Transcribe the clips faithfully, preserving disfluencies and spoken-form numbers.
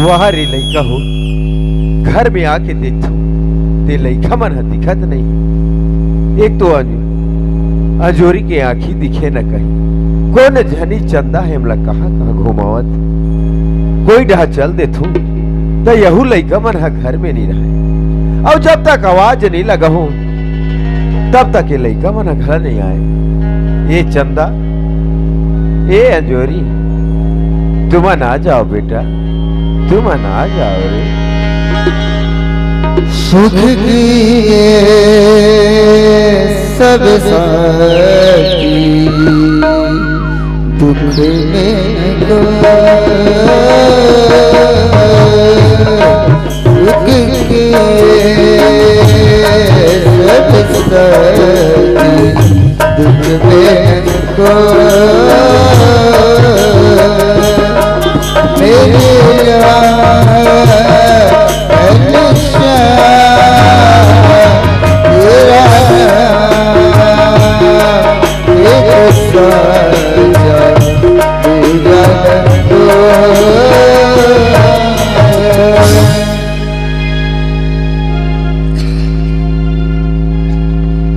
वाह रे लइका हो, घर में आके देखथों, ते लइका मन ह दिखत नहीं। एक तो अंजोरी के आंखी दिखे न कहीं, कोन झनी चंदा हे, एमला कहाँ कहाँ घुमावत। कोई डहा चल देथों, त यहू लइका मन ह घर में नहीं रहे। अउ जब तक आवाज नहीं लगाहूं, तब तक ये लइका मन ह घर नहीं आए। ए चंदा, ए अंजोरी, तुमन आ जाओ बेटा, तुमन आ जाओ रे। सुख की ये सब साथी, दुख में को दुख के सब साथी, दुख में को मेरे यार, तेरा एक साजा पूरा हो।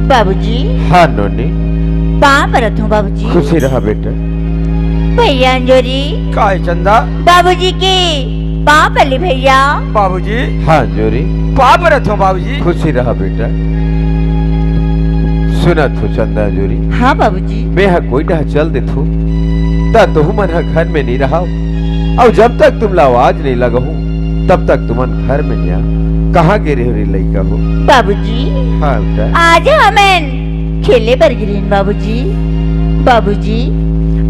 बाबूजी। हाँ नोनी। पाँव परत हूँ बाबूजी। खुशी रहा बेटा। भैया अंजोरी। काय चंदा? बाबूजी के पाँव परली भैया। बाबूजी। हाँ अंजोरी। पाँव परत हूँ बाबूजी। खुशी रहा बेटा। सुनत हो चंदा अंजोरी? हाँ बाबूजी। मैं हा कोई डहा चल देथों, त तुहू मन हा घर में नहीं रहा, अउ जब तक तुमला आवाज नहीं लगाहूं, तब तक तुमन घर में नहीं आ। कहाँ गे रहे रे लइका हो? बाबूजी। हाँ बेटा। आज हमन खेले बर गिरिन बाबूजी। बाबूजी,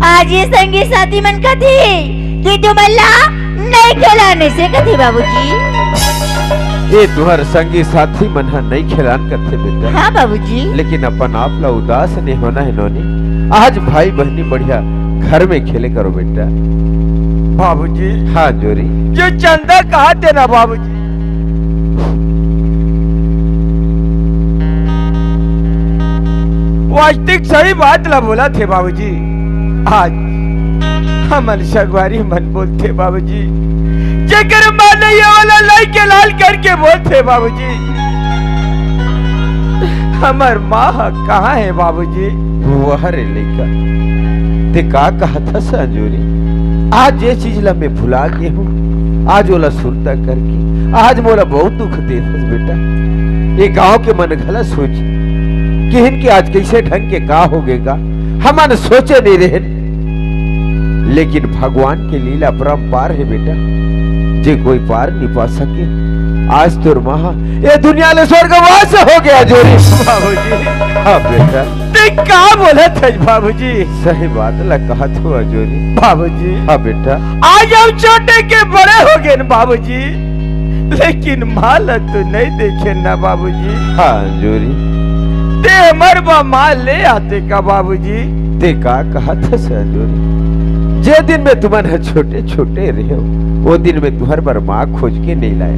आज ये संगी साथी मन कथे कि तुमन ला नहीं खेलाने से कथे बाबूजी। ये तुहर संगी साथी मन हा नहीं खेलान कथे बेटा। हाँ बाबूजी। लेकिन अपन आप ला उदास नहीं होना है नोनी। आज भाई बहनी बढ़िया घर में खेले करो बेटा। बाबूजी। हाँ जोरी। ये चंदा कहा थे ना बाबूजी? वास्तविक सही बात ला बोलथे बाबूजी। आज हमन संगवारी मन बोलथे बाबूजी, जेकर माँ नहीं हे वाला लइका लान करके बोलथे बाबूजी। हमर माँ ह कहाँ हे बाबूजी? वाह रे लइका, ते का कहत हस अंजोरी? आज ये चीज ला मैं भुला गे हूँ, आज ओला सुरता करके आज मोला बहुत दुख देत हस बेटा। ये गांव के मन घला सोच किहिन कि आज कैसे ढंग के का होगे गा, हमन सोचे नहीं रहेन। लेकिन भगवान के लीला अपरंपार हे बेटा, जे कोई पार नहीं पा सके। आज तोर माँ ये दुनिया ले स्वर्गवास हो गया जोरी। बाबूजी। हाँ बेटा। ते का बोलत हस बाबूजी? सही बात ला कहत हूँ अजोरी। बाबूजी। हाँ बेटा। आज हम छोटे के बड़े हो गए न बाबूजी, लेकिन माँ ला तो नहीं देखे ना बाबूजी। हाँ अजोरी। ते हमर बर माँ ले आते का बाबूजी? ते का कहत हस अजोरी? जे दिन में तुमन ह छोटे छोटे रहे हो, वो दिन में तुहर बर माँ खोज के नहीं लाए।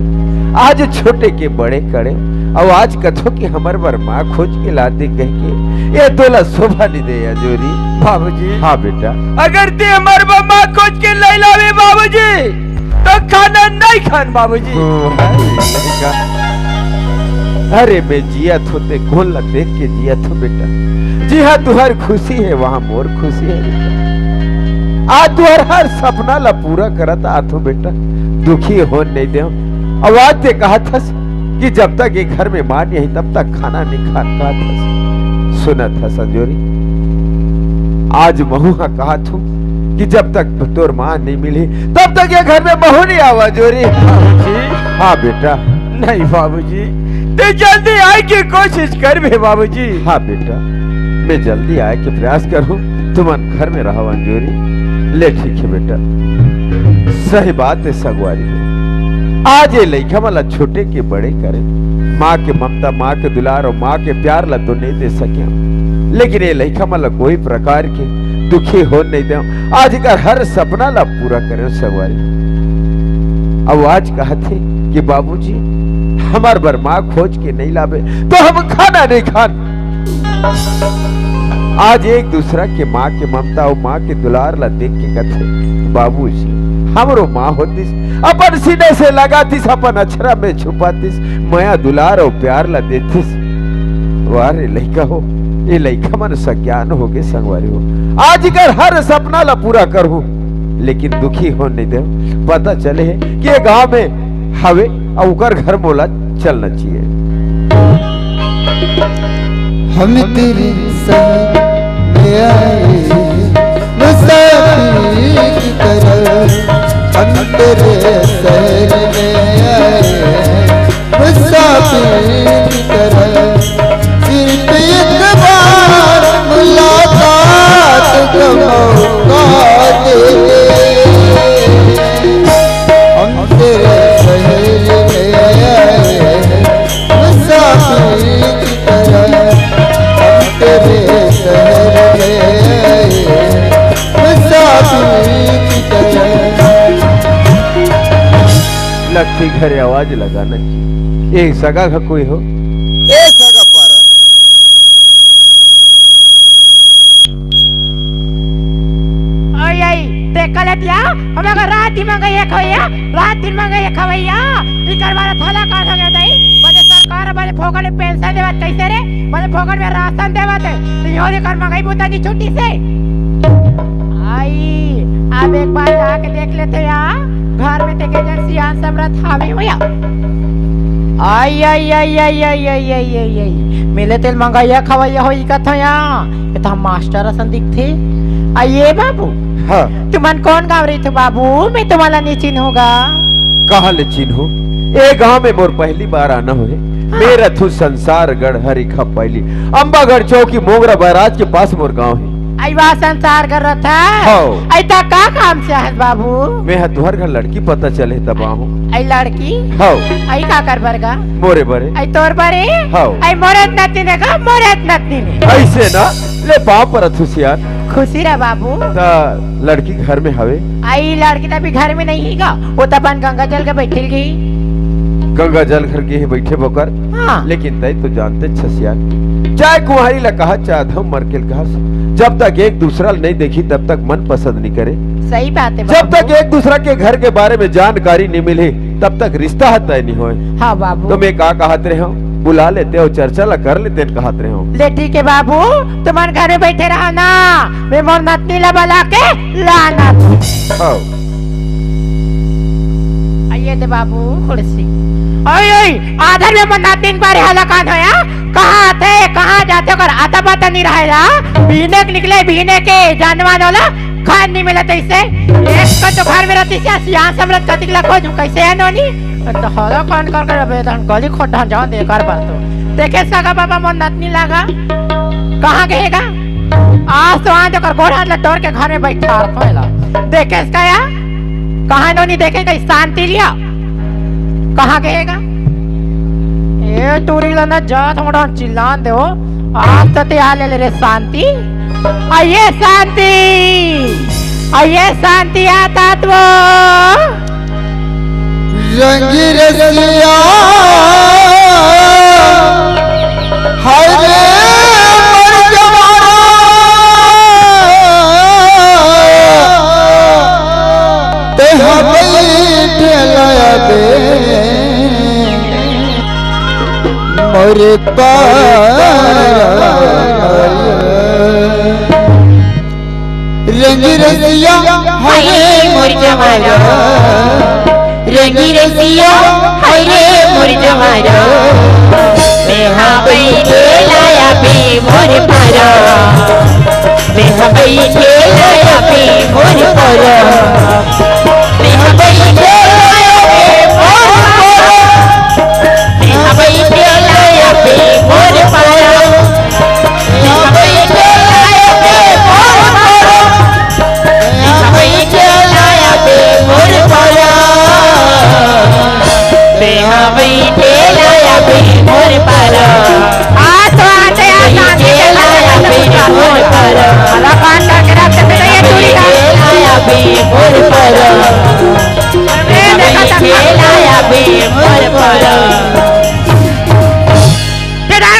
आज छोटे के बड़े करे, अउ आज कथो कि हमर बर माँ खोज के लाते कह के, ये तोला शोभा नहीं दे अजोरी। बाबूजी। हाँ बेटा। अगर ते हमर बर माँ खोज के नहीं लावे बाबूजी, तो खाना नहीं खान बाबूजी। ओ, हाय, लइका। अरे मैं जियत हूँ ते कोन ला देख के जियत हूँ बेटा। जिहाँ तुहर खुशी हे वहाँ मोर खुशी हे बेटा। आज तुहर हर सपना ला पूरा करत आत हूँ बेटा, दुखी होन नहीं देव। अउ आज ते कहत हस कि जब तक ये घर में माँ नहीं हे तब तक खाना नहीं खान कहत हस। सुनत हस अजोरी, आज महू हा कहत हूँ कि जब तक तोर माँ नहीं मिली तब तक ये घर में महू नहीं आवा जोरी। बाबूजी। हाँ बेटा। नहीं बाबूजी, ते जल्दी आए के कोशिश करबे बाबूजी। हाँ बेटा, मैं जल्दी आए के प्रयास करूँ, तुमन घर में रहो अंजोरी। ले ठीक हे बेटा, सही बात हे संगवारी हो। आज ये लइका मन ला छोटे के बड़े करे, माँ के ममता, माँ के दुलार अउ माँ के प्यार ला तो नहीं दे सके, लेकिन ये लइका मन ला कोई प्रकार के दुखी होन नहीं देव। आज एकर हर सपना ला पूरा करे संगवारी। अउ आज कहत हे कि बाबूजी हमर बर माँ खोज के नहीं लाबे तो हम खाना नहीं खान। आज एक दूसरा के माँ के ममता अउ माँ के दुलार ला देख के कथे, "बाबूजी, हमरो माँ होतिस, अपन सीने से लगातिस, अपन अछरा में छुपातिस, मया दुलार अउ प्यार ला देतिस।" वाह रे लइका हो, ये लइका मन सज्ञान होगे संगवारी हो। आज इकर हर सपना ला पूरा करहूँ, लेकिन दुखी होन नइ देव। पता चले हे कि ये गाँव में हवे, अउ ओकर घर मोला चलना चाहिए। हम तेरे शहर में आए मुसाफिर की तरह, हम तेरे शहर में आए मुसाफिर की तरह, सिर्फ एक बार मुलाकात का मौका दे। हम तेरे शहर में आए हैं मुसाफिर की तरह, हम तेरे शहर में आए हैं मुसाफिर की तरह। लगथे घरे आवाज लगाना चाहिए। ए सगा का कोई हो? ए सगा पारा। ओई, ओई, देख कलतिया, हमका रात दिन मंगइया खवइया, रात दिन मंगइया खवइया, इकर बार थला कान हो गया दाई, बने सरकार बने फोकट में पेंशन देवत कैसे रे, बने फोकट में राशन देवत है, तो यो इकर मंगई बुता की छुट्टी से। आई, अब एक बार जाके देख लेते या, घर में तेके जन सियान समरथ हावी होया। आई, आई, आई, आई, आई, आई, आई, आई, आई। मिले तेल मंगइया खवइया होई कथया। ये तो हम मास्टर असन दिखथे। आ ये बाबू। हाँ। तुमन कौन गाँव रहिथो बाबू? मैं तुम्हाला नहीं चिन्हूंगा। कहाँ ले चिन्हूं? ए गाँव में मोर पहली बार आना होए। हाँ। मेरा थू संसारगढ़ हरिखा पैली। अम्बागढ़ चौकी मोंगरा बैराज के पास मोर गाँव है। आई वाह संसारगढ़ रथा। हाँ। आई ता का काम से आहस बाबू? मैं हा तुहर घर लड़की पता चले तब आहूं। आई लड़की? हाँ। आई का कर बरगा? मोरे बरे। आई तोर बरे? हाँ। आई मोरे नतनी ने का, मोरे नतनी ने। ऐसे ना, ले पाँव परत हूं सियान। खुशी रह बाबू। ता लड़की घर में हवे? आई लड़की तो अभी घर में नहीं है का, वो तो अपन गंगा जल के बैठिल गई। गंगा जल घर के ही बैठे बोकर। हाँ। लेकिन तय तो जानते छ सियान, चाहे कुंवारी ला कहा, चाहे अधम मरकेल कहा, जब तक एक दूसरा ला नहीं देखी, तब तक मन पसंद नहीं करे। सही बात है जब बाबू। तक एक दूसरा के घर के बारे में जानकारी नहीं मिले, तब तक रिश्ता ह तय नहीं होए। हाँ बाबू। तो मैं का कहत रहे हूँ, बुला लेते हो, चर्चा ला कर लेते हैं, कहत रहे हूँ। ले ठीक है बाबू, तुमन घर में बैठे रहा ना, मैं मोर नतनी ला बुला के लाना। हाँ। आइए दे बाबू कुर्सी। ओए, ओए, आधर में मोर नतनी बारे हला कान होया, कहाँ आथे, कहाँ जाथे, ओकर आता पता नहीं रहेला। बीने के निकले, बीने के जानवान होला, खान नहीं मिलत ऐसे। एक का तो घर में रहती से, सियान समरत कतिक ला खोजूं, कैसे है नोनी? तो हला कान कर कर अबे धन गली खोटा जान दे कर बात तो। देखे सगा बाबा मोर नतनी लागा। कहाँ गएगा? आज तो आज ओकर गोड़ हाथ ला तोड़ के घर में बैठा रखो एला। देखे इसका या? कहाँ नोनी देखे कहीं शांति लिया? कहाँ गएगा? ए टूरी ला ना जात मोड़ा चिल्लान दे हो। आज तो ते आ ले ले रे शांति। आइए शांति, आइए शांति आता तो। रंगी रसिया, हाय रे मर जवाना, ते हा बैठे लाया दे। मोर पारा। रंगी रसिया, हाय रे मोर जवाना। रंगी रसिया, हाय रे मोर जवाना। मैं हा बैठे लाया पे मोर पारा। मैं हा बैठे लाया पे मोर पारा। मैं हा बैठे लाया पे मोर पारा। मैं हा बैठे लाया पे मोर पारा। मैं हा बैठे लाया पे मोर पारा। मैं हा बैठे लाया पे मोर पारा। मैं हा बैठे लाया पे मोर पारा।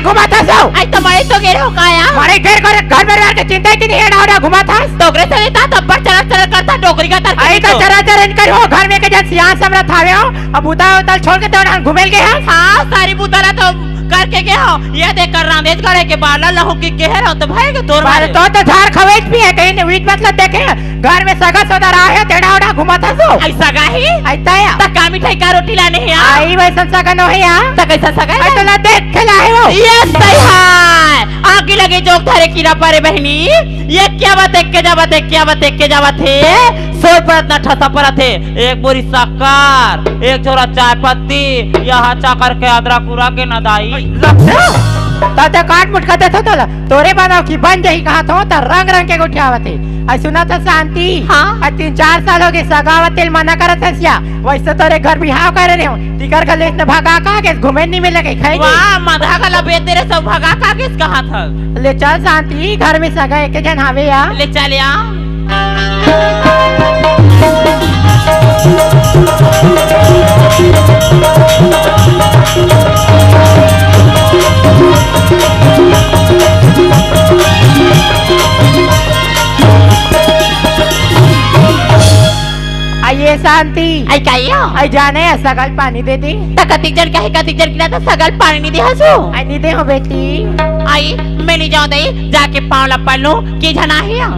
घुमाथस ओ? आई तो मरे तो गे रहो का या? मरे गे रहो, घर में रह के चिंता ही नहीं है, डावडा घुमाथस। तो ओकरे से का तब्बर चरर चरर करता डोकरी का तर आई तो चरर चरर नहीं करो, घर में के जन सियान समरत हावे हो, अब उता उतल छोड़ के तो घूमेल गए हैं। हाँ, सारी बुतला तो करके गए हो, ये देख कर रांधेज गढ़े के बाला लहू की कह रहो तो भाई के तोर मारे मारे। तो, तो झार खवेज भी है, कहीं ने वीट मतलब देखे, घर में सगा सौदा रहा है, तेड़ा उड़ा घुमाथस ओ। आई सगा ही? आई तया। त का मिठाई का रोटी लाने हैं या? आई वैसन सगा नो है या? त कैसा सगा है? आई तो ला देख के लाए हो। ये सही है। आगी लगे जोग धरे कीड़ा परे बहनी। ये क्या बात है, के जावत है, क्या बात है, के जावत है? सोच परत ना ठसा परत है। एक बोरी शक्कर, एक झोरा चाय पत्ती, यहाँ चाकर के अदरक उरा के ना दाई। लगता? ताते काट मुटका देथो तोला। तोरे बनाव की बन जही कहा थो, त रंग रंग के गोठियावत है। आई सुना था शांति? हाँ? आई तीन चार साल हो गए, सगावत तेल मना करत हस या। वैसे तोरे घर बिहाव करे रहे हो, तिकर घर ले इतने भगा का के घूमे नहीं मिले के खाई वाह, मधा गला बेच दे रे, सब भगा का के कहा था। ले चल शांति, घर में सगा एक जन हावे या। ले चल या। आइए शांति। आई काई हो? आई जाने है, सगल पानी दे दी। त कतिक जन कहे, कतिक जन किला त सगल पानी नहीं दे हसु। आई नहीं दे हो बेटी। आई, मैं नहीं जाऊं दई, जाके पाँव ला पड़ लूं, के झन आहे हो?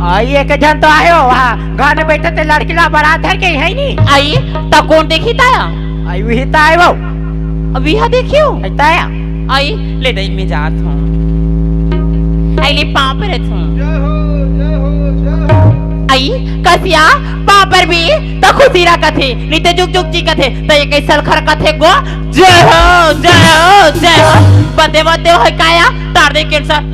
आई एक झन तो आए हो, वहाँ घर में बैठे थे लड़की ला बारात धर के है नहीं। आई, त कौन देखी ताया? आई वही ताए वो। अब यह देखियो। आई ताया। आई, ले दई मैं जात हूँ। आई ले पाँव परत हूँ। आई, कसिया, पाँव परबे, त खुशी रह कथे, नहीं ते जुग जुग जी कथे, त ये कैसल खर कथे गो, जय हो, जय हो, जय हो। बते बते हो काया, तार दे कैंसर।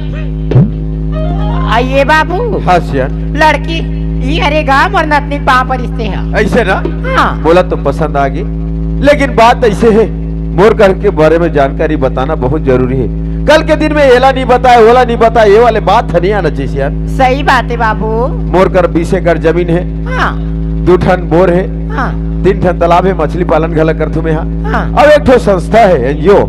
आइए बाबू। हाँ सियान। लड़की, ई हरे गा मोर नतनी पाँव परिस्ते हैं। ऐसे ना? हाँ। बोला तो पसंद आ गई, लेकिन बात ऐसे है, मोर घर के बारे में जानकारी बताना बहुत जरूरी है। कल के दिन में एला नहीं बताए, ओला नहीं बताए, ये वाले बात है नहीं आना चाहिए यार। सही बात है बाबू। मोर कर बीस एकड़ जमीन है, हाँ। दू ठन बोर है, हाँ। तीन ठन तालाब है, मछली पालन घला करथू मैं, हाँ। हाँ। और एक ठो संस्था है, एनजीओ,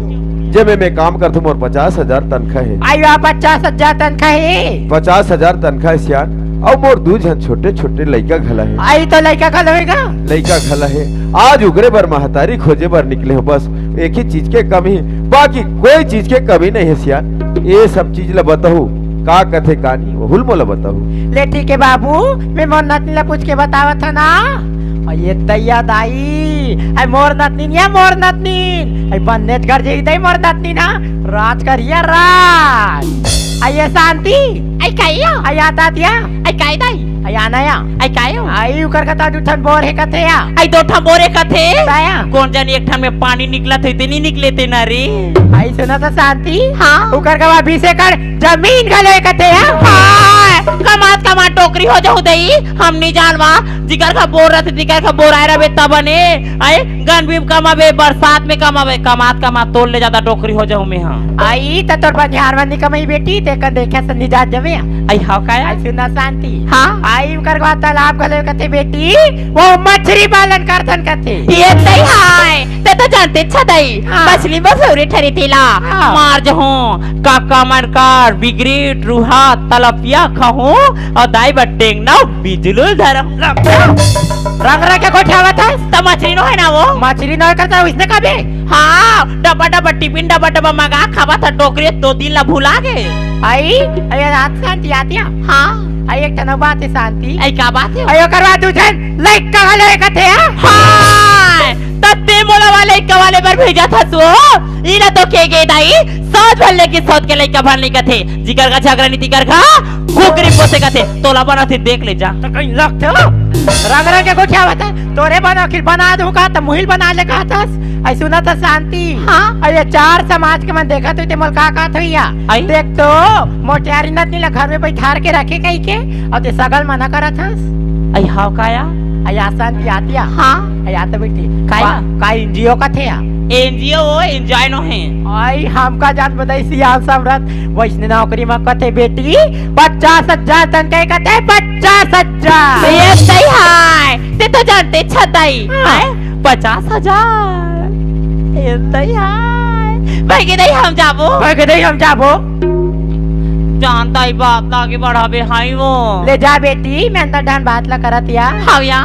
जेमे मैं काम करथू, मोर पचास हजार तनखा है। आई वाह, पचास हजार तनखा है। पचास हजार तनखा है सियान, और मोर दू झन छोटे छोटे लइका घला है। आई तो लइका घला होएगा। लइका घला है, आज उगरे बर महतारी खोजे बर निकले हो, बस एक ही चीज के कमी है, बाकी कोई चीज के कमी नहीं है सियान। ये सब चीज ला बताहू, का कथे कानी, ओहुल मोला बताहू। ले ठीक है बाबू, मैं मोर नतनी ला पूछ के बतावत है ना। और ये दैया दाई, आई मोर नतनी या मोर नतनी, आई बन्नेच घर जे दई मोर नतनी ना, राज करिया राज। आई ये शांति, आई काई हो? आई आता दिया, आई काई दाई? आई आना या। आई काई हो? आई उकर का तो दू ठन बोर है कथे या। आई दो ठन बोर है कथे? ताया। कौन जानी एक ठन में पानी निकला थे, इतनी निकले थे ना रे। आई सुना तो शांति? हाँ। उकर का बीस एकड़ जमीन घलो है कथे या। हाँ, कमात कमात टोकरी हो जाहू दई, हम नहीं जानवा। जिकर का बोर रहते, जिकर का बोर आए रहबे तब ने। आई गन भी कमाबे, बरसात में कमाबे, कमात कमात तोल ले जाता टोकरी हो जाहू मैं, हाँ। आई त तोर बनिहार मन नहीं कमाई बेटी, ते कर देखे से निजात जमे। आई हाँ काया? आई सुना शांति। हाँ। आई उकर का तालाब घलो कथे बेटी, वो मछली पालन करथन कथे। ये तई हाय, ते तो जानते छा दई। हाँ। मछली बस फेवरेट हरे तेला। हाँ। मार जहूँ, काका मन कर बिगरेट, रूहा, तलपिया खाहूँ, और दाई बर टेंगना बिजलू धरम। रंग रंग के गोठियावत है। त मछली नो है ना वो? मछली नो करता है, इसने कभी? हाँ, डब्बा डब्बा टिफिन डब्बा डब्बा मंगा खावा था टोकरी, दो दिन ला भुला गए। आई, अरे रात शांति आती है। हाँ। आई एक ठन बात है शांति। आई का बात है? आई ओकर बाद दू झन लइका घलो कथे, हाँ? हाँ, त ते मोला वाले लइका वाले बर भेजा था सो। इला तो के गे दाई, सोच भर लेके सोच के लइका भर नहीं कथे। जिकर का झगरा नहीं तिकर का कुकरी पोसे कथे। तोला बना थे देख ले जा। त कहीं लगथे हो? रंग रंग के गोठियावत है। तोरे बना आखिर बना दूं का, त मुहिल बना ले कहा था। आई सुना था शांति। हाँ। आई ये चार समाज के मन देखा तो ते मोल का कहा था या? आई? देख तो, मोटियारी नतनी ला घर में बैठार के रखे कही के, और ते सगल मना करत हस। आई हाव काया? आई अशांति आतिया। हाँ। आई आता बेटी। काया? का, का एनजीओ कथे या? एनजीओ वो एंजॉय नो है। आई हमका जान बताई सियान समरथ, वैसने नौकरी में कथे बेटी, पचास हजार तनखा कथे, पचास हजार। ये सही है, ते तो जानते छताई। हाँ। हैं? पचास हजार। ये सही है। भाई के दई हम जाबो। भाई के दई हम जाबो। जानता ही बात ला आगे बढ़ाबे हाई वो। ले जा बेटी, मैं अंदर डान बात ला करत या। हव या।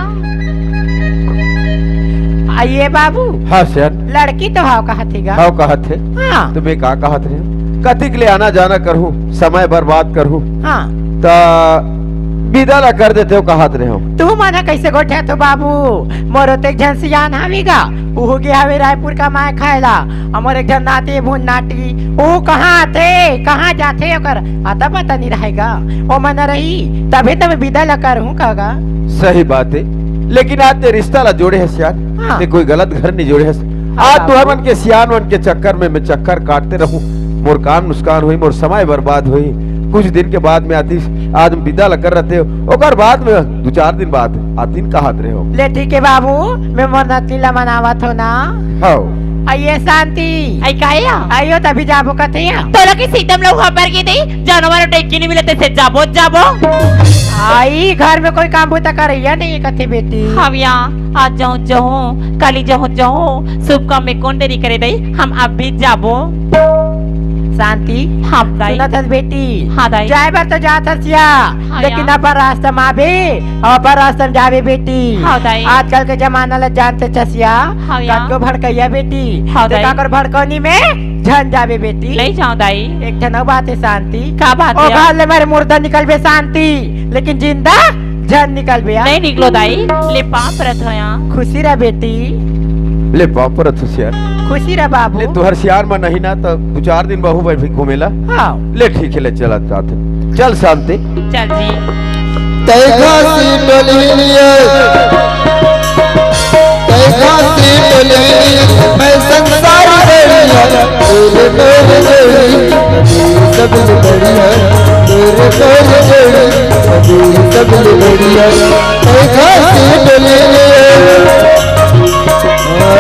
आ ये बाबू। हाँ सर। लड़की तो हाव कहत हे गा। हाव कहत हे। हाँ। तो मैं का कहत रहे? कतिक ले आना जाना करहूँ, समय बर्बाद करहूँ। हाँ। त बिदा ला कर देते हो कहत रहे हो। तू मना कैसे गोठियाथो बाबू? मोरो तो एक झन सियान हावे गा, उहू गे हावे रायपुर कमाए खाए ला। हमर एक झन नाती भून नाटी, ओ कहाँ आथे, कहाँ जाथे, ओकर अता पता नहीं रहेगा। ओ मन रही, तभे तो मैं बिदा ला करहूँ का गा। सही बात है, लेकिन आज ते रिश्ता ला जोड़े हस यार, हाँ। ते कोई गलत घर नहीं जोड़े हस। हाँ आज बाबू। तुहर मन के सियान मन के चक्कर में मैं चक्कर काटते रहूँ, मोर काम नुकसान होई, मोर समय बर्बाद होई। कुछ दिन के बाद में आतिस, आज हम बिदा ला कर रहते हो, ओकर बाद में दो चार दिन बाद आतिन कहत रहे हो। ले ठीक है बाबू, मैं मोर नतनी ला मनावत हो ना। हव। आ ये शांति। आई काहे या? आइयो तभी जाबो कथे या। तोला के सीतम लोग खबर के दे, जानवर टेकी नहीं मिलते से जाबो, जाबो। आई घर में कोई काम बूता करैया नहीं है कथे बेटी। हव या, आज जाऊँ, जाऊँ, काली जाऊँ, जाऊँ, शुभ काम में कौन देरी करे दई, हम अब भी जाबो। शांति। हाँ दाई। सुनत हस बेटी? हाँ दाई। जाए बर तो जात हस या, हाँ लेकिन या। अपन रास्ता में आबे, अपन रास्ता में जाबे बेटी। हाँ दाई। आजकल के जमाना ला जानते चसिया, हाँ या। कतको भड़कैया बेटी। हाँ ते दाई। काकर भड़कौनी में झन जाबे बेटी। नहीं जाऊँ दाई। एक ठन अउ बात है शांति। का बात ओ है? घर ले मेरे मुर्दा निकलबे शांति, लेकिन जिंदा झन निकलबे आ। नहीं निकलो दाई, ले पाँव परत हो या। खुशी रह बेटी। ले पाँव परत हो सियार। खुशी रह बाबू। ले तुहर सियान में नहीं ना तो दो चार दिन बहू भाई भी घूमेला। हाँ। ले ठीक है, ले चला जात है। चल शांति। चल जी। तै घासी डोली लिए, तै घासी डोली लिए, मैं संसार बढ़िया, तेरे मेरे जोड़ी, सब बढ़िया, तेरे मेरे जोड़ी, सब बढ़िया। तै घासी डोली लिए,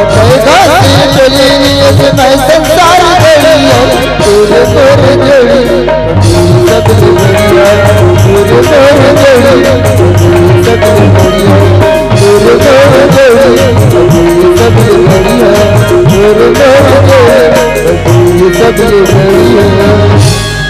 तै घासी डोली लिए, मैं संसार बढ़िया, तेरे मेरे जोड़ी, सब बढ़िया, तेरे मेरे जोड़ी, सब बढ़िया, तेरे मेरे जोड़ी, सब बढ़िया, तेरे मेरे जोड़ी, सब बढ़िया।